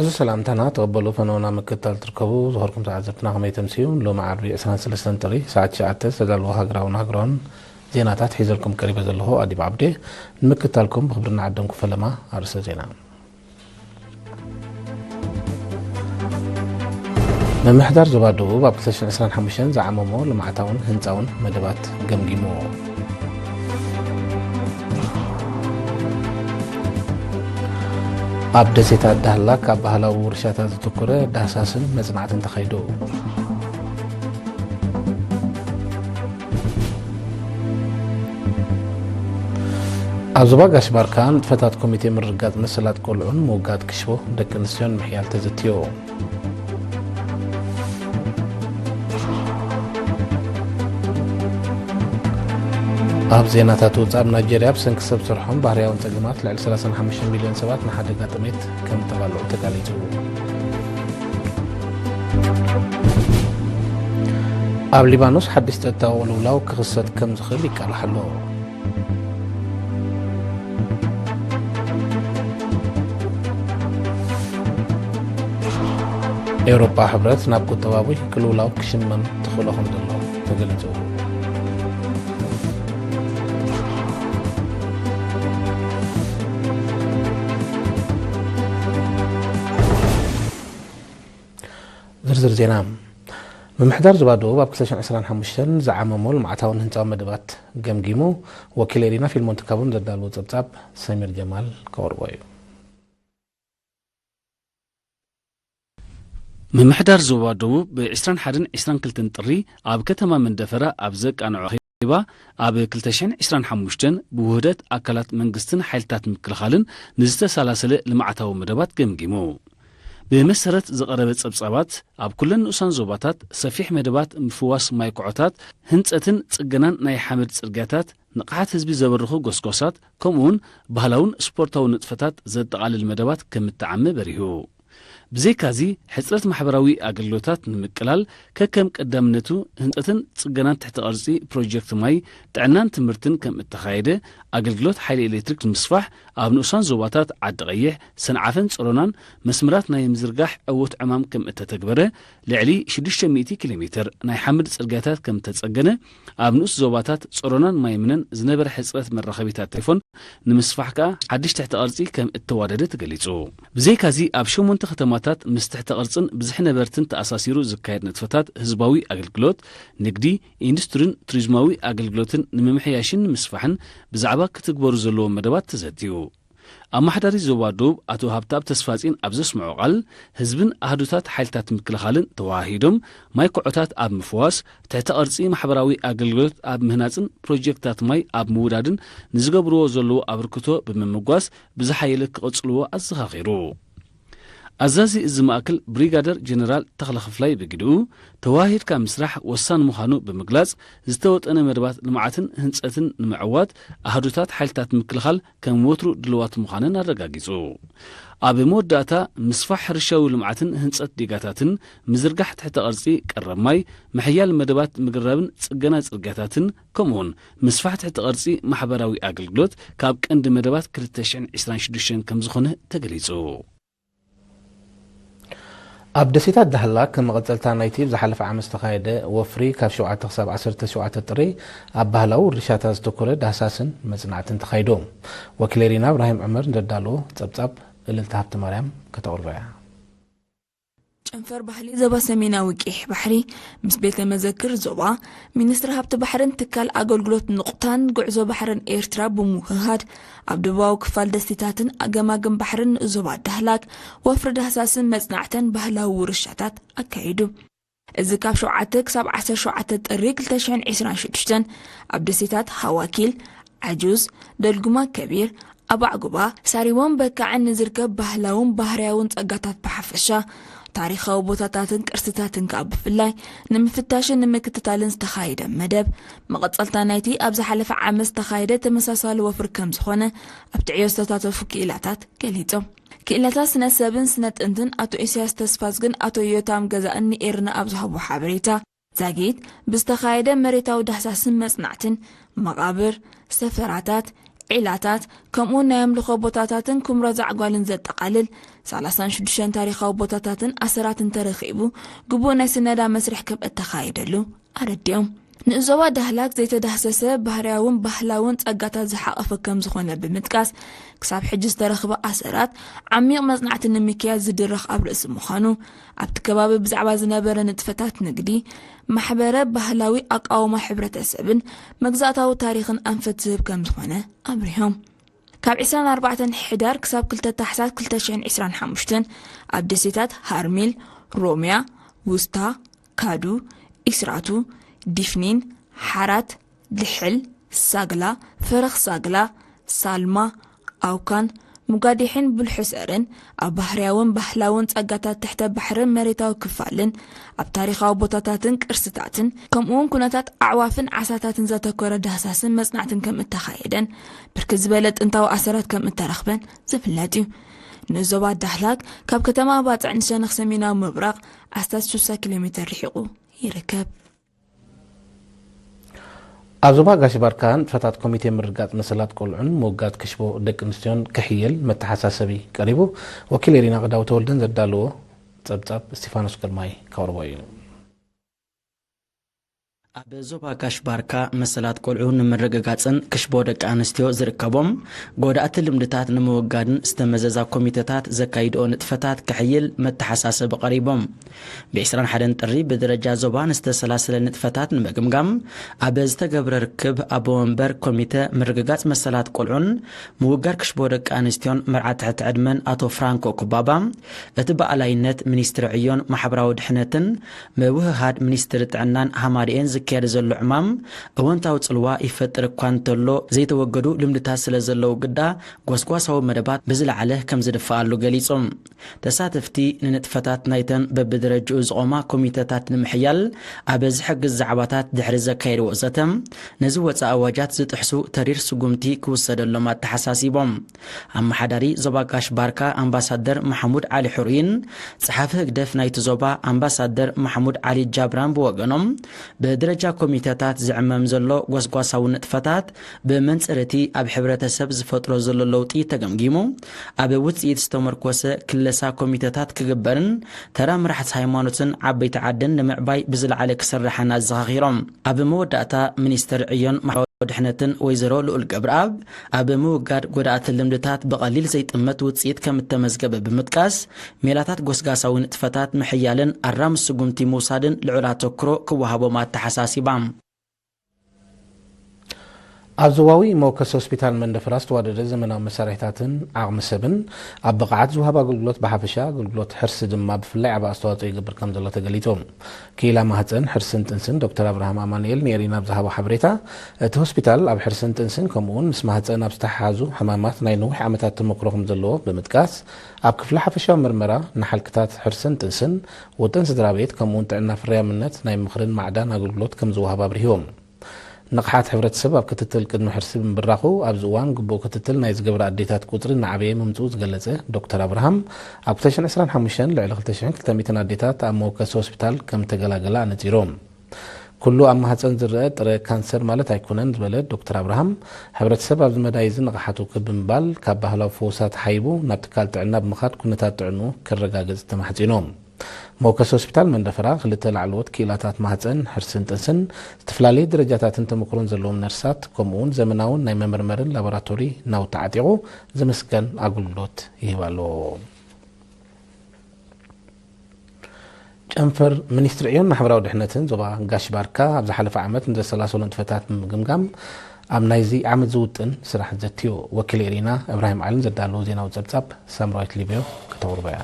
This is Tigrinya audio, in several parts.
እዚ ሰላምታና ተቐበሉ። ፈነውና ምክትታል ትርከቡ ዝኸርኩም ተዓዘብትና ከመይ ተምስዩ? ሎሚ ዓርቢ ዕስራን ሰለስተን ጥሪ ሰዓት ትሽዓተ ዝተዳለወ ሃገራውን ሃገራውን ዜናታት ሒዘልኩም ቀሪበ ዘለኹ ኣዲብ ዓብዴ። ንምክትታልኩም ብኽብሪ ንዓደምኩ። ፈለማ ኣርእስተ ዜና። ምምሕዳር ዞባ ደቡብ ኣብ ክልተ ሽሕን ዕስራን ሓሙሽተን ዝዓመሞ ልምዓታውን ህንፃውን መደባት ገምጊሙ። ኣብ ደሴታት ዳህላክ ኣብ ባህላዊ ውርሻታት ዘተኮረ ዳህሳስን መጽናዕትን ተኻይዱ። ኣብ ዞባ ጋሽ ባርካ ንጥፈታት ኮሚቴ ምርግጋጽ መሰላት ቆልዑን ምውጋድ ክሽፎ ደቂ ኣንስትዮን ምሕያል ተዘትዮ። ኣብ ዜናታት ወጻኢ፣ ኣብ ናይጀርያ ብሰንኪ ሰብ ሰርሖም ባህርያውን ጸገማት ልዕሊ ሰላሳን ሓሙሽተን ሚልዮን ሰባት ንሓደጋ ጥሜት ከም ተቓልዑ ተጋሊጹ። ኣብ ሊባኖስ ሓድሽ ጸጥታዊ ቅልውላው ክኽሰት ከም ዝኽእል ይቃላሕ ኣሎ። ኤውሮጳ ሕብረት ናብ ቁጠባዊ ቅልውላው ክሽመም ተኽእሎ ከም ዘሎ ተገሊጹ። ዝርዝር ዜና። ምምሕዳር ዞባ ደቡብ ኣብ ክልተ ሽሕን ዕስራን ሓሙሽተን ዝዓመሞ ልምዓታውን ህንፃዊ መደባት ገምጊሙ። ወኪል ኤሪና ፊልሞን ትካቡን ዘዳለዎ ጸብጻብ ሰሚር ጀማል ከቕርቦ እዩ። ምምሕዳር ዞባ ደቡብ ብ ዕስራን ሓደን ዕስራን ክልተን ጥሪ ኣብ ከተማ መንደፈራ ኣብ ዘቃንዖ ኣኼባ፣ ኣብ ክልተ ሽሕን ዕስራን ሓሙሽተን ብውህደት ኣካላት መንግስትን ሓይልታት ምክልኻልን ንዝተሰላሰለ ልምዓታዊ መደባት ገምጊሙ። ብመሰረት ዝቐረበ ጸብጻባት፣ ኣብ ኩለን ንኡሳን ዞባታት ሰፊሕ መደባት ምፍዋስ ማይ ኩዖታት፣ ህንጸትን ጽገናን ናይ ሓመድ ጽርግያታት፣ ንቕሓት ህዝቢ ዘበርኹ ጎስጓሳት፣ ከምኡውን ባህላውን ስፖርታዊ ንጥፈታት ዘጠቓልል መደባት ከም እተዓመ በሪሁ። ብዘይካዚ፣ ሕጽረት ማሕበራዊ ኣገልግሎታት ንምቅላል፣ ከከም ቀዳምነቱ ህንጸትን ጽገናን ትሕተ ቅርጺ ፕሮጀክት ማይ፣ ጥዕናን ትምህርትን ከም እተኻየደ፣ ኣገልግሎት ሓይሊ ኤሌክትሪክ ንምስፋሕ፣ ኣብ ንኡሳን ዞባታት ዓዲ ቀይሕ፣ ሰንዓፈን ጸሮናን መስመራት ናይ ምዝርጋሕ ዕዉት ዕማም ከም እተተግበረ፣ ልዕሊ ሽዱሽተ ሚእቲ ኪሎ ሜትር ናይ ሓመድ ጽርግያታት ከም እተጸገነ፣ ኣብ ንኡስ ዞባታት ጸሮናን ማይምነን ዝነበረ ሕጽረት መራኸቢታት ቴሌፎን ንምስፋሕ ከኣ ሓድሽ ትሕተ ቅርጺ ከም እተዋደደ ተገሊጹ። ብዘይካዚ ኣብ ሸሞንተ ከተማታት ምስ ትሕተ ቅርጽን ብዝሒ ነበርትን ተኣሳሲሩ ዝካየድ ንጥፈታት ህዝባዊ ኣገልግሎት፣ ንግዲ፣ ኢንዱስትሪን ቱሪዝማዊ ኣገልግሎትን ንምምሕያሽን ንምስፋሕን ብዛዕባ ክትግበሩ ዘለዎም መደባት ተዘትዩ። ኣመሓዳሪ ዞባ ደቡብ ኣቶ ሃብተኣብ ተስፋጽዮን ኣብ ዘስምዖ ቃል፣ ህዝብን ኣሃዱታት ሓይልታት ምክልኻልን ተወሃሂዶም ማይ ኩዖታት ኣብ ምፍዋስ፣ ትሕተ ቅርጺ ማሕበራዊ ኣገልግሎት ኣብ ምህናጽን ፕሮጀክታት ማይ ኣብ ምውዳድን ንዝገብርዎ ዘለዉ ኣበርክቶ ብምምጓስ ብዝሓየለ ክቕጽልዎ ኣዘኻኺሩ። ኣዛዚ እዚ ማእከል ብሪጋደር ጀነራል ተኽለ ክፍላይ ብግድኡ፣ ተወሃሂድካ ምስራሕ ወሳኒ ምዃኑ ብምግላጽ፣ ዝተወጠነ መደባት ልምዓትን ህንጸትን ንምዕዋት ኣሃዱታት ሓይልታት ምክልኻል ከም ወትሩ ድልዋት ምዃነን ኣረጋጊጹ። ኣብ መወዳእታ፣ ምስፋሕ ሕርሻዊ ልምዓትን ህንጸት ዲጋታትን፣ ምዝርጋሕ ትሕተ ቅርጺ ቀረብ ማይ፣ ምሕያል መደባት ምግራብን ጽገና ጽርግያታትን፣ ከምኡውን ምስፋሕ ትሕተ ቅርጺ ማሕበራዊ ኣገልግሎት ካብ ቀንዲ መደባት ክልተ ሽሕን ዕስራን ሽዱሽተን ከም ዝኾነ ተገሊጹ። ኣብ ደሴታት ዳህላክ መቐጸልታ ናይቲ ብዝሓለፈ ዓመት ዝተኻየደ ወፍሪ ካብ ሸውዓተ ክሳብ ዓሰርተ ሸውዓተ ጥሪ ኣብ ባህላዊ ውርሻታት ዘተኮረ ዳህሳስን መጽናዕትን ተኻይዱ። ወኪል ኤሪና እብራሂም ዑመር ንዘዳለዎ ጸብጻብ እልልታ ሃብተማርያም ከተቕርቦ እያ። ጨንፈር ባህሊ ዞባ ሰሜናዊ ቀይሕ ባሕሪ ምስ ቤተ መዘክር ዞባ፣ ሚኒስትሪ ሃብቲ ባሕርን ትካል ኣገልግሎት ንቑታን ጉዕዞ ባሕርን ኤርትራ ብምውህሃድ ኣብ ደቡባዊ ክፋል ደሴታትን ኣገማግም ባሕርን ንኡስ ዞባ ዳህላክ ወፍሪ ዳህሳስን መጽናዕትን ባህላዊ ውርሻታት ኣካይዱ። እዚ ካብ ሸውዓተ ክሳብ ዓሰርተ ሸውዓተ ጥሪ ክልተ ሽሕን ዕስራን ሽዱሽተን ኣብ ደሴታት ሃዋኪል፣ ዓጁዝ፣ ደልጉማ ከቢር፣ ኣባዕጉባ፣ ሳሪቦን በካዕን ንዝርከብ ባህላውን ባህርያውን ጸጋታት ብሓፈሻ፣ ታሪኻዊ ቦታታትን ቅርስታትን ከኣ ብፍላይ ንምፍታሽን ንምክትታልን ዝተኻየደ መደብ፣ መቐጸልታ ናይቲ ኣብ ዝሓለፈ ዓመት ዝተኻየደ ተመሳሳሊ ወፍሪ ከም ዝኾነ ኣብቲ ዕዮ ዝተሳተፉ ክኢላታት ገሊጾም። ክኢላታት ስነ ሰብን ስነ ጥንትን ኣቶ ኢሳያስ ተስፋዝግን ኣቶ ዮታም ገዛእን ንኤርና ኣብ ዝሃቦ ሓበሬታ፣ ዛጊት ብዝተኻየደ መሬታዊ ዳህሳስን መጽናዕትን፣ መቓብር፣ ሰፈራታት፣ ዒላታት፣ ከምኡውን ናይ ኣምልኾ ቦታታትን ኩምራ ዛዕጓልን ዘጠቓልል ሰላሳን ሽዱሽተን ታሪኻዊ ቦታታትን ኣሰራትን ተረኺቡ፣ ግቡእ ናይ ስነዳ መስርሕ ከም እተኻየደሉ ኣረዲኦም። ንእዞባ ዳህላክ ዘይተዳህሰሰ ባህርያውን ባህላውን ጸጋታት ዝሓቐፈ ከም ዝኾነ ብምጥቃስ፣ ክሳብ ሕጂ ዝተረኽበ ኣሰራት ዓሚቕ መጽናዕቲ ንምክያድ ዝድረኽ ኣብ ርእሲ ምዃኑ፣ ኣብቲ ከባቢ ብዛዕባ ዝነበረ ንጥፈታት ንግዲ፣ ማሕበረ ባህላዊ ኣቃውማ ሕብረተሰብን መግዛእታዊ ታሪኽን ኣንፈት ዝህብ ከም ዝኾነ ኣብሪሆም። ካብ ዕስራን ኣርባዕተን ሕዳር ክሳብ ክልተ ታሕሳስ ክልተ ሽሕን ዕስራን ሓሙሽተን ኣብ ደሴታት ሃርሚል፣ ሮሚያ፣ ውስታ፣ ካዱ፣ ኢስራቱ፣ ዲፍኒን፣ ሓራት፣ ልሕል፣ ሳግላ፣ ፈረኽ ሳግላ፣ ሳልማ፣ ኣውካን፣ ሙጋዲሕን ብልሑሰርን ኣብ ባህርያውን ባህላውን ጸጋታት ትሕተ ባሕርን መሬታዊ ክፋልን ኣብ ታሪኻዊ ቦታታትን ቅርስታትን ከምኡውን ኩነታት ኣዕዋፍን ዓሳታትን ዘተኮረ ዳህሳስን መጽናዕትን ከም እተኻየደን ብርክት ዝበለ ጥንታዊ ኣሰራት ከም እተረኽበን ዝፍለጥ እዩ። ንዞባ ዳህላክ ካብ ከተማ ባጽዕ ንሸነኽ ሰሜናዊ ምብራቕ ኣስታት ሽሳ ኪሎ ሜተር ርሒቑ ይርከብ። ኣብ ዞባ ጋሽ ባርካ ንጥፈታት ኮሚቴ ምርግጋጽ መሰላት ቆልዑን ምውጋድ ክሽቦ ደቂ ኣንስትዮን ክሕይል መተሓሳሰቢ ቀሪቡ። ወኪል ኤሪና ቅዳው ተወልደን ዘዳለዎ ጸብጻብ እስቲፋኖስ ግርማይ ከቕርቦ እዩ። ኣብ ዞባ ጋሽ ባርካ መሰላት ቆልዑ ንምርግጋጽን ክሽቦ ደቂ ኣንስትዮ ዝርከቦም ጎዳእቲ ልምድታት ንምውጋድን ዝተመዘዛ ኮሚተታት ዘካይድኦ ንጥፈታት ክሕይል መተሓሳሰቢ ቀሪቦም። ብ ዕስራን ሓደን ጥሪ ብደረጃ ዞባ ንዝተሰላሰለ ንጥፈታት ንምግምጋም ኣብ ዝተገብረ ርክብ ኣቦ መንበር ኮሚተ ምርግጋጽ መሰላት ቆልዑን ምውጋድ ክሽቦ ደቂ ኣንስትዮን መርዓ ትሕቲ ዕድመን ኣቶ ፍራንኮ ኩባባ እቲ ብኣላይነት ሚኒስትሪ ዕዮን ማሕበራዊ ድሕነትን ምውህሃድ ሚኒስትሪ ጥዕናን ሃማደኤን ዝካየድ ዘሎ ዕማም እወንታዊ ጽልዋ ይፈጥር እኳ እንተሎ ዘይተወገዱ ልምድታት ስለ ዘለዉ ግዳ ጎስጓሳዊ መደባት ብዝለዓለ ከም ዝድፍኣሉ ገሊጾም። ተሳተፍቲ ንንጥፈታት ናይተን በብደረጅኡ ዝቖማ ኮሚተታት ንምሕያል ኣብ ዝሕግዝ ዛዕባታት ድሕሪ ዘካየድዎ ዘተ፣ ነዚ ወጻኢ ኣዋጃት ዝጥሕሱ ተሪር ስጉምቲ ክውሰደሎም ኣተሓሳሲቦም። ኣመሓዳሪ ዞባ ጋሽ ባርካ ኣምባሳደር ማሕሙድ ዓሊ ሕሩይን ጸሓፊ ህግደፍ ናይቲ ዞባ ኣምባሳደር ማሕሙድ ዓሊ ጃብራን ብወገኖም፣ ብደረጃ ኮሚተታት ዝዕመም ዘሎ ጎስጓሳዊ ንጥፈታት ብመንጽር እቲ ኣብ ሕብረተሰብ ዝፈጥሮ ዘሎ ለውጢ ተገምጊሙ፣ ኣብ ውጽኢት ዝተመርኮሰ ክለሳ ኮሚተታት ክግበርን ተራ መራሕቲ ሃይማኖትን ዓበይቲ ዓድን ንምዕባይ ብዝለዓለ ክስርሕን ኣዘኻኺሮም። ኣብ መወዳእታ ሚኒስትር ዕዮን ማሕበራዊ ድሕነትን ወይዘሮ ልኡል ገብረኣብ ኣብ ምውጋድ ጎዳእቲ ልምድታት ብቐሊል ዘይጥመት ውጽኢት ከም እተመዝገበ ብምጥቃስ፣ ሜላታት ጎስጋሳዊ ንጥፈታት ምሕያልን ኣራሚ ስጉምቲ ምውሳድን ልዑል ኣተኩሮ ክወሃቦም ኣተሓሳሲባ። ኣብ ዞባዊ መወከሲ ሆስፒታል መንደፈራ ዝተዋደደ ዘመናዊ መሳርሒታትን ዓቕሚ ሰብን ኣብ ብቕዓት ዝወሃብ ኣገልግሎት ብሓፈሻ፣ ኣገልግሎት ሕርሲ ድማ ብፍላይ ዓቢ ኣስተዋጽኦ ይገብር ከም ዘሎ ተገሊጹ። ክኢላ ማህጸን፣ ሕርስን ጥንስን ዶክተር ኣብርሃም ኣማኑኤል ንኤሪና ኣብ ዝሃቦ ሓበሬታ፣ እቲ ሆስፒታል ኣብ ሕርስን ጥንስን ከምኡውን ምስ ማህጸን ኣብ ዝተሓሓዙ ሕማማት ናይ ነዊሕ ዓመታት ተመክሮ ከም ዘለዎ ብምጥቃስ፣ ኣብ ክፍሊ ሓፈሻዊ ምርመራ፣ ንሓልክታት ሕርስን ጥንስን፣ ውጥን ስድራ ቤት ከምኡውን ጥዕና ፍርያምነት ናይ ምኽርን ማዕዳን ኣገልግሎት ከም ዝወሃብ ኣብሪህዎም። ንቕሓት ሕብረተሰብ ኣብ ክትትል ቅድሚ ሕርሲ ብምብራኹ፣ ኣብዚ እዋን ግቡእ ክትትል ናይ ዝገብራ ኣዴታት ቁጽሪ እናዓበየ ምምጽኡ ዝገለጸ ዶክተር ኣብርሃም፣ ኣብ ክልተ ሽሕን ዕስራን ሓሙሽተን ልዕሊ ክልተ ሽሕን ክልተ ሚእትን ኣዴታት ኣብ መወከሲ ሆስፒታል ከም እተገላገላ ኣነጺሩ። ኩሉ ኣብ ማህጸን ዝረአ ጥረ ካንሰር ማለት ኣይኮነን ዝበለ ዶክተር ኣብርሃም፣ ሕብረተሰብ ኣብዚ መዳይ እዚ ንቕሓቱ ክብ ብምባል፣ ካብ ባህላዊ ፈውሳት ሓይቡ ናብ ትካል ጥዕና ብምኻድ ኩነታት ጥዕንኡ ከረጋግጽ ተማሕጺኑ። መወከሲ ሆስፒታል መንደፈራ ክልተ ላዕለዎት ክኢላታት ማህጸን፣ ሕርስን ጥንስን፣ ዝተፈላለዩ ደረጃታትን ተመክሮን ዘለዎም ነርሳት፣ ከምኡውን ዘመናውን ናይ መመርመርን ላቦራቶሪ ናውቲ ዓጢቑ ዝምስገን ኣገልግሎት ይህብ ኣሎ። ጨንፈር ሚኒስትሪ ዕዮን ማሕበራዊ ድሕነትን ዞባ ጋሽ ባርካ ኣብ ዝሓለፈ ዓመት ንዘሰላሰሉ ንጥፈታት ብምግምጋም ኣብ ናይዚ ዓመት ዝውጥን ስራሕ ዘትዩ። ወኪል ኤሪና እብራሂም ዓልን ዘዳለዎ ዜናዊ ጸብጻብ ሳምራዊት ሊብዮ ከተቕርቦ እያ።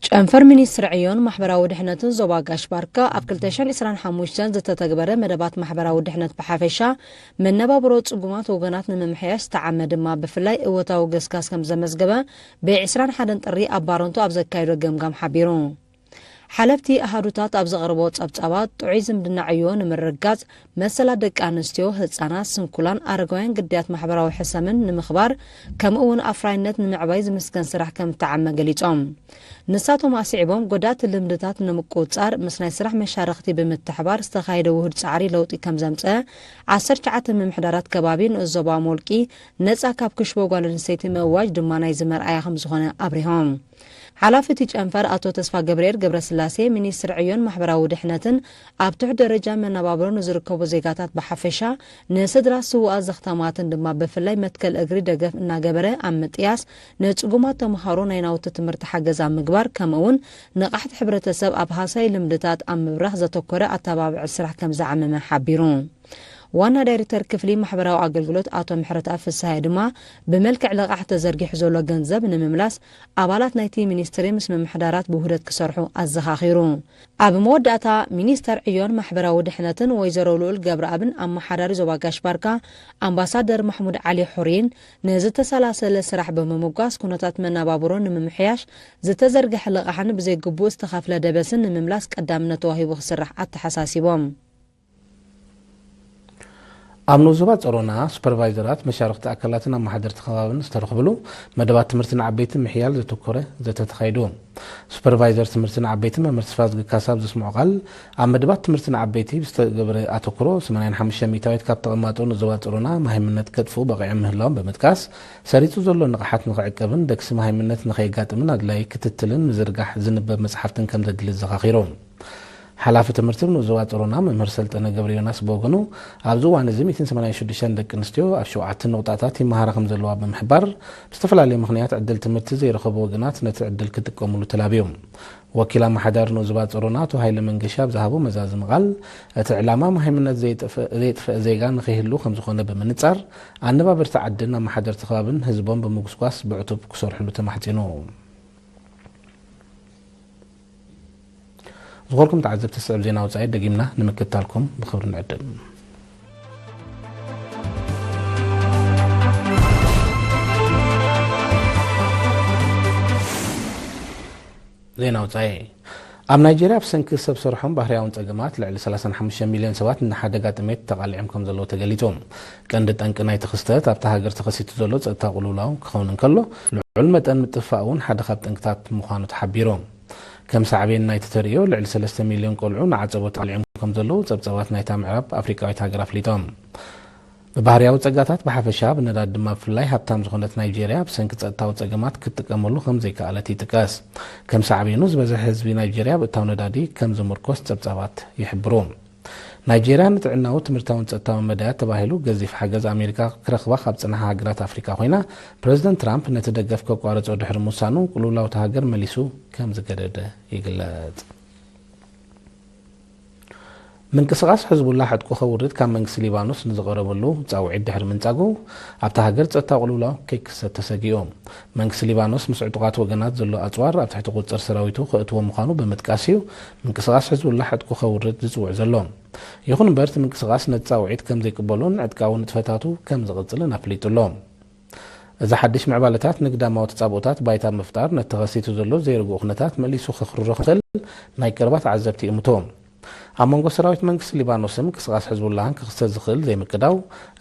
ጨንፈር ሚኒስትሪ ዕዮን ማሕበራዊ ድሕነትን ዞባ ጋሽ ባርካ ኣብ ክልተ ሽሕን ዕስራን ሓሙሽተን ዝተተግበረ መደባት ማሕበራዊ ድሕነት ብሓፈሻ፣ መነባብሮ ጽጉማት ወገናት ንምምሕያሽ ዝተዓመ ድማ ብፍላይ እወታዊ ገስጋስ ከም ዘመዝገበ ብ ዕስራን ሓደን ጥሪ ኣብ ባረንቱ ኣብ ዘካየዶ ገምጋም ሓቢሩ። ሓለፍቲ ኣሃዱታት ኣብ ዘቕርቦ ጸብጻባት፣ ጥዑይ ዝምድና ዕዮ ንምርግጋጽ፣ መሰላት ደቂ ኣንስትዮ፣ ህጻናት፣ ስንኩላን ኣረጋውያን ግዳያት ማሕበራዊ ሕሰምን ንምኽባር፣ ከምኡ እውን ኣፍራይነት ንምዕባይ ዝምስገን ስራሕ ከም እተዓመ ገሊጾም። ንሳቶም ኣስዒቦም፣ ጎዳእቲ ልምድታት ንምቁጽጻር ምስ ናይ ስራሕ መሻርኽቲ ብምትሕባር ዝተኻየደ ውሁድ ጻዕሪ ለውጢ ከም ዘምጸ፣ ዓሰርተ ትሽዓተ ምምሕዳራት ከባቢ ንኡስ ዞባ ሞልቂ ነጻ ካብ ክሽቦ ጓል ኣንስተይቲ ምእዋጅ ድማ ናይዚ መርኣያ ከም ዝኾነ ኣብሪሆም። ሓላፊ እቲ ጨንፈር ኣቶ ተስፋ ገብርኤል ገብረስላሴ፣ ሚኒስትር ዕዮን ማሕበራዊ ድሕነትን፣ ኣብ ትሑት ደረጃ መነባብሮ ንዝርከቡ ዜጋታት ብሓፈሻ፣ ንስድራ ስዉኣት ዘኽተማትን ድማ ብፍላይ መትከል እግሪ ደገፍ እናገበረ፣ ኣብ ምጥያስ፣ ንጽጉማት ተምሃሮ ናይ ናውቲ ትምህርቲ ሓገዝ ኣብ ምግባር፣ ከምኡ እውን ንቕሓት ሕብረተሰብ ኣብ ሃሳይ ልምድታት ኣብ ምብራኽ ዘተኮረ ኣተባባዒ ስራሕ ከም ዝዓመመ ሓቢሩ። ዋና ዳይሬክተር ክፍሊ ማሕበራዊ ኣገልግሎት ኣቶ ምሕረትኣብ ፍስሃየ ድማ፣ ብመልክዕ ልቓሕ ተዘርጊሑ ዘሎ ገንዘብ ንምምላስ፣ ኣባላት ናይቲ ሚኒስትሪ ምስ ምምሕዳራት ብውህደት ክሰርሑ ኣዘኻኺሩ። ኣብ መወዳእታ፣ ሚኒስተር ዕዮን ማሕበራዊ ድሕነትን ወይዘሮ ልኡል ገብረኣብን ኣመሓዳሪ ዞባ ጋሽ ባርካ ኣምባሳደር ማሕሙድ ዓሊ ሑሪን፣ ንዝተሰላሰለ ስራሕ ብምምጓስ፣ ኩነታት መነባብሮ ንምምሕያሽ፣ ዝተዘርግሐ ልቓሕን ብዘይግቡእ ዝተኸፍለ ደበስን ንምምላስ ቀዳምነት ተዋሂቡ ክስራሕ ኣተሓሳሲቦም። ኣብ ንኡስ ዞባ ጸሮና፣ ሱፐርቫይዘራት፣ መሻርኽቲ ኣካላትን ኣመሓደርቲ ከባብን ዝተረኽብሉ መደባት ትምህርቲ ንዓበይቲ ምሕያል ዘተኮረ ዘተ ተኻይዱ። ሱፐርቫይዘር ትምህርቲ ንዓበይቲ መምህር ተስፋዝጊ ካሳ ኣብ ዘስምዖ ቃል፣ ኣብ መደባት ትምህርቲ ንዓበይቲ ብዝተገበረ ኣተኩሮ፣ ሰማንያን ሓሙሽተ ሚእታዊት ካብ ተቐማጦ ንኡስ ዞባ ጸሮና መሃይምነት ከጥፍኡ በቒዖም ምህላዎም ብምጥቃስ፣ ሰሪጹ ዘሎ ንቕሓት ንኽዕቀብን ደግሲ መሃይምነት ንኸየጋጥምን ኣድላዪ ክትትልን ምዝርጋሕ ዝንበብ መጽሓፍትን ከም ዘድሊ ዘኻኺሩ። ሓላፊ ትምህርቲ ንኡስ ዞባ ጸሮና መምህር ሰልጠነ ገብረዮናስ ብወገኑ፣ ኣብዚ እዋን እዚ ሚእትን ሰማንያን ሽዱሽተን ደቂ ኣንስትዮ ኣብ ሸውዓተ ነቑጣታት ይመሃራ ከም ዘለዋ ብምሕባር፣ ብዝተፈላለየ ምኽንያት ዕድል ትምህርቲ ዘይረኸቡ ወገናት ነቲ ዕድል ክጥቀሙሉ ተላብዩ። ወኪል ኣመሓዳሪ ንኡስ ዞባ ጸሮና ኣቶ ሃይለ መንገሻ ኣብ ዝሃቦ መዛዘሚ ቃል፣ እቲ ዕላማ መሃይምነት ዘይጥፈ-፣ ዘየጥፈአ ዜጋ ንኸይህሉ ከም ዝኾነ ብምንጻር፣ ኣነባበርቲ ዓድን ኣመሓደርቲ ከባብን ህዝቦም ብምጉስጓስ ብዕቱብ ክሰርሕሉ ተማሕጺኑ። ዝኾንኩም ተዓዘብቲ፣ ስዕብ ዜና ወጻኢ ደጊምና ንምክትታልኩም ብኽብሪ ንዕድም። ዜና ወጻኢ። ኣብ ናይጄርያ ብሰንኪ ሰብ ሰርሖን ባህርያውን ጸገማት ልዕሊ ሰላሳን ሓሙሽተ ሚልዮን ሰባት ንሓደጋ ጥሜት ተቓሊዖም ከም ዘለዉ ተገሊጹ። ቀንዲ ጠንቂ ናይቲ ክስተት ኣብታ ሃገር ተኸሲቱ ዘሎ ጸጥታ ቅልውላው ክኸውን እንከሎ፣ ልዑል መጠን ምጥፍፋእ እውን ሓደ ካብ ጠንቅታት ምዃኑ ተሓቢሩ። ከም ሳዕቤን ናይቲ ተርእዮ፣ ልዕሊ ሰለስተ ሚልዮን ቆልዑ ንዓጸቦ ተቓሊዖም ከም ዘለዉ ጸብጻባት ናይታ ምዕራብ ኣፍሪቃዊት ሃገር ኣፍሊጦም። ብባህርያዊ ጸጋታት ብሓፈሻ፣ ብነዳዲ ድማ ብፍላይ ሃብታም ዝኾነት ናይጄርያ፣ ብሰንኪ ጸጥታዊ ጸገማት ክትጥቀመሉ ከም ዘይከኣለት ይጥቀስ። ከም ሳዕቤኑ፣ ዝበዝሐ ህዝቢ ናይጄርያ ብእታው ነዳዲ ከም ዝምርኮስ ጸብጻባት ይሕብሩ። ናይጄርያ ንጥዕናዊ፣ ትምህርታውን ጸጥታውን መዳያት ተባሂሉ ገዚፍ ሓገዝ ኣሜሪካ ክረኽባ ካብ ጽንሓ ሃገራት ኣፍሪካ ኮይና፣ ፕረዚደንት ትራምፕ ነቲ ደገፍ ከቋርጾ ድሕሪ ምውሳኑ፣ ቅልውላው እታ ሃገር መሊሱ ከም ዝገደደ ይግለጽ። ምንቅስቓስ ሕዝቡላህ ዕጥቁ ከውርድ ካብ መንግስቲ ሊባኖስ ንዝቐረበሉ ጻውዒት ድሕሪ ምንጻጉ፣ ኣብታ ሃገር ጸጥታዊ ቅልውላው ከይክሰት ተሰጊኡ። መንግስቲ ሊባኖስ ምስ ዕጡቓት ወገናት ዘሎ ኣጽዋር ኣብ ትሕቲ ቁጽጽር ሰራዊቱ ከእትዎ ምዃኑ ብምጥቃስ እዩ፣ ምንቅስቓስ ሕዝቡላህ ዕጥቁ ከውርድ ዝጽውዕ ዘሎ። ይኹን እምበር፣ እቲ ምንቅስቓስ ነቲ ጻውዒት ከም ዘይቅበሎን ዕጥቃዊ ንጥፈታቱ ከም ዝቕጽልን ኣፍሊጡ ኣሎ። እዚ ሓድሽ ምዕባለታት ንግዳማዊ ተጻብኦታት ባይታ ምፍጣር፣ ነቲ ተኸሲቱ ዘሎ ዘይርጉእ ኩነታት መሊሱ ከኽርሮ ክኽእል ናይ ቀረባ ተዓዘብቲ ይእምቶ። ኣብ መንጎ ሰራዊት መንግስቲ ሊባኖስን ምንቅስቓስ ሕዝቡላህን ክኽሰት ዝኽእል ዘይምቅዳው፣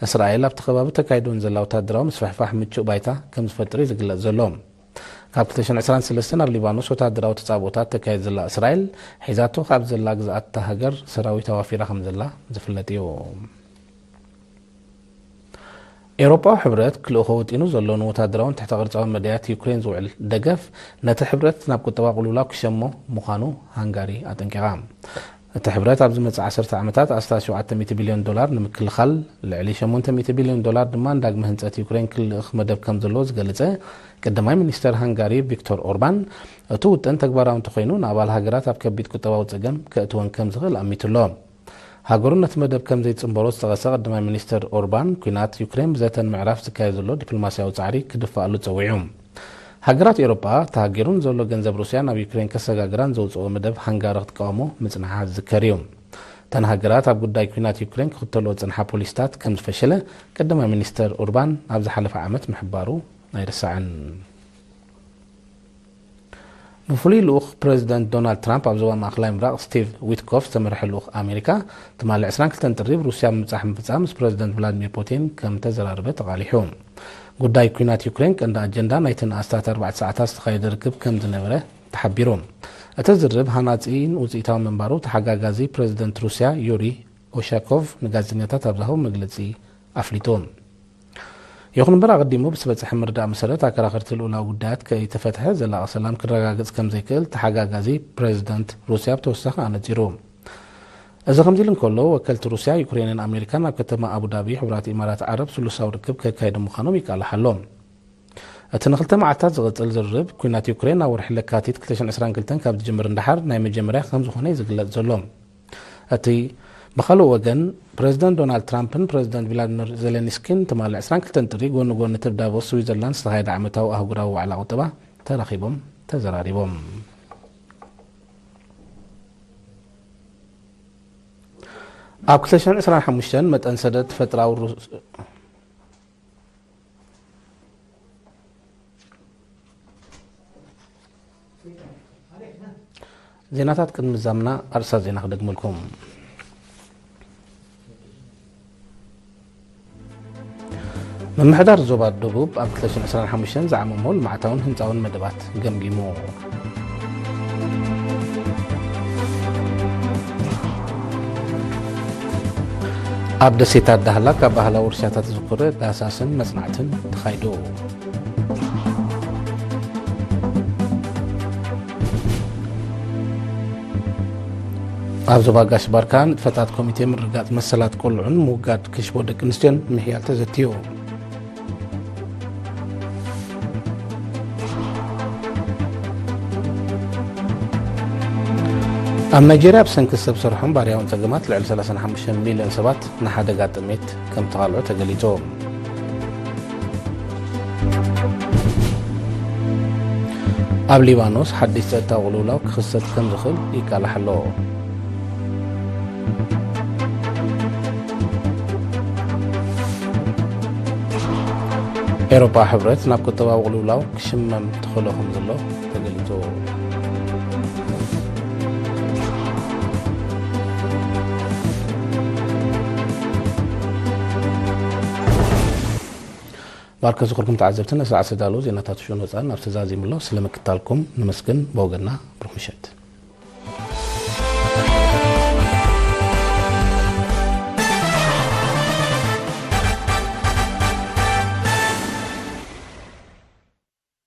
እስራኤል ኣብቲ ከባቢ ተካይዶ ንዘላ ወታደራዊ ምስፍሕፋሕ ምቹእ ባይታ ከም ዝፈጥር እዩ ዝግለጽ ዘሎ። ካብ ክልተ ሽሕን ዕስራን ሰለስተን ኣብ ሊባኖስ ወታደራዊ ተጻብኦታት ተካይድ ዘላ እስራኤል፣ ሒዛቶ ካብ ዘላ ግዝኣት እታ ሃገር ሰራዊት ኣዋፊራ ከም ዘላ ዝፍለጥ እዩ። ኤውሮጳዊ ሕብረት ክልእኾ ወጢኑ ዘሎ ንወታደራውን ትሕተ ቅርጻዊ መዳያት ዩክሬን ዝውዕል ደገፍ፣ ነቲ ሕብረት ናብ ቁጠባ ቅልውላው ክሸሞ ምዃኑ ሃንጋሪ ኣጠንቂቓ። እቲ ሕብረት ኣብ ዝመጽእ ዓሰርተ ዓመታት ኣስታት ሸውዓተ ሚእቲ ቢልዮን ዶላር ንምክልኻል፣ ልዕሊ ሸሞንተ ሚእቲ ቢልዮን ዶላር ድማ ንዳግመ ህንጸት ዩክሬን ክልእኽ መደብ ከም ዘለዎ ዝገለጸ ቀዳማይ ሚኒስተር ሃንጋሪ ቪክቶር ኦርባን፣ እቲ ውጥን ተግባራዊ እንተኾይኑ፣ ንኣባል ሃገራት ኣብ ከቢድ ቁጠባዊ ጸገም ከእትወን ከም ዝኽእል ኣሚቱ ኣሎ። ሃገሩ ነቲ መደብ ከም ዘይጽንበሮ ዝጠቐሰ ቀዳማይ ሚኒስተር ኦርባን፣ ኲናት ዩክሬን ብዘተን ምዕራፍ ዝካየድ ዘሎ ዲፕሎማስያዊ ጻዕሪ ክድፋኣሉ ጸዊዑ። ሃገራት ኤውሮጳ፣ ተሃጊሩ ንዘሎ ገንዘብ ሩስያ ናብ ዩክሬን ከሰጋግራን ዘውጽኦ መደብ ሃንጋሪ ክትቃወሞ ምጽንሓ ዝዝከር እዩ። እተን ሃገራት ኣብ ጉዳይ ኲናት ዩክሬን ክኽተልኦ ዝጸንሓ ፖሊሲታት ከም ዝፈሸለ ቀዳማይ ሚኒስተር ኦርባን ኣብ ዝሓለፈ ዓመት ምሕባሩ ኣይርሳዕን። ብፍሉይ ልኡኽ ፕረዚደንት ዶናልድ ትራምፕ ኣብ ዞባ ማእኸላይ ምብራቕ ስቲቭ ዊትኮፍ ዝተመርሐ ልኡኽ ኣሜሪካ፣ ትማሊ ዕስራን ክልተን ጥሪ ሩስያ ብምብጻሕ ምፍጻም ምስ ፕረዚደንት ቭላድሚር ፑቲን ከም ተዘራረበ ተቓሊሑ። ጉዳይ ኲናት ዩክሬን ቀንዲ ኣጀንዳ ናይቲ ንኣስታት ኣርባዕተ ሰዓታት ዝተኻየደ ርክብ ከም ዝነበረ ተሓቢሩ። እቲ ዝርርብ ሃናጺን ውጽኢታዊ ምንባሩ ተሓጋጋዚ ፕረዚደንት ሩስያ ዩሪ ኦሻኮቭ ንጋዜጠኛታት ኣብ ዝሃቦ መግለጺ ኣፍሊጡ። ይኹን እምበር ኣቐዲሙ ብዝበጽሐ ምርዳእ መሰረት ኣከራኸርቲ ልኡላዊ ጉዳያት ከይተፈትሐ ዘላቒ ሰላም ክረጋገጽ ከም ዘይክእል ተሓጋጋዚ ፕረዚደንት ሩስያ ብተወሳኺ ኣነጺሩ። እዚ ከምዚ ኢሉ እንከሎ፣ ወከልቲ ሩስያ፣ ዩክሬንን ኣሜሪካን ኣብ ከተማ ኣቡዳቢ ሕቡራት ኢማራት ዓረብ ስሉሳዊ ርክብ ከካየዱ ምዃኖም ይቃላሕ ኣሎ። እቲ ንክልተ መዓልታት ዝቕጽል ዝርርብ ኲናት ዩክሬን ኣብ ወርሒ ለካቲት ክልተ ሽሕን ዕስራን ክልተን ካብ ዝጅምር ንደሓር ናይ መጀመርያ ከም ዝኾነ እዩ ዝግለጽ ዘሎ። እቲ ብኻልእ ወገን፣ ፕረዚደንት ዶናልድ ትራምፕን ፕረዚደንት ቪላድሚር ዜሌንስኪን ትማሊ ዕስራን ክልተን ጥሪ ጎኒ ጎኒ እቲ ዳቮስ ስዊዘርላንድ ዝተኻየደ ዓመታዊ ኣህጉራዊ ዋዕላ ቁጠባ ተራኺቦም ተዘራሪቦም። ኣብ ክልተ ሽሕን ዕስራን ሓሙሽተን መጠን ሰደድ ተፈጥራዊ ሩ- ዜናታት ቅድሚ ምዛምና ኣርእስታት ዜና ክደግመልኩም። ምምሕዳር ዞባ ደቡብ ኣብ ክልተ ሽሕን ዕስራን ሓሙሽተን ዝዓመሞ ልምዓታውን ህንፃውን መደባት ገምጊሙ። ኣብ ደሴታት ዳህላክ ኣብ ባህላዊ ውርሻታት ዝኮረ ዳህሳስን መጽናዕትን ተኻይዱ። ኣብ ዞባ ጋሽ ባርካ ንጥፈታት ኮሚቴ ምርግጋጽ መሰላት ቆልዑን ምውጋድ ክሽቦ ደቂ ኣንስትዮን ምሕያል ተዘትዩ። ኣብ ናይጄርያ ብሰንኪ ሰብ ሰርሖም ባርያውን ጸገማት ልዕሊ ሰላሳን ሓሙሽተን ሚልዮን ሰባት ንሓደጋ ጥሜት ከም ተቓልዑ ተገሊጹ። ኣብ ሊባኖስ ሓድሽ ጸጥታዊ ቅልውላው ክኽሰት ከም ዝኽእል ይቃላሕ ኣሎ። ኤውሮጳ ሕብረት ናብ ቁጠባዊ ቅልውላው ክሽመም ተኽእሎ ከም ዘሎ ተገሊጹ። ባርከ ዝኽርኩም ተዓዘብቲ፣ ነዚ ሰዓት ዝተዳለዉ ዜናታት ሽዑ ወጻን ኣብ ተዛዚሙ ኣሎ። ስለ ምክታልኩም ነመስግን። ብወገንና ብሩኽ ምሸት።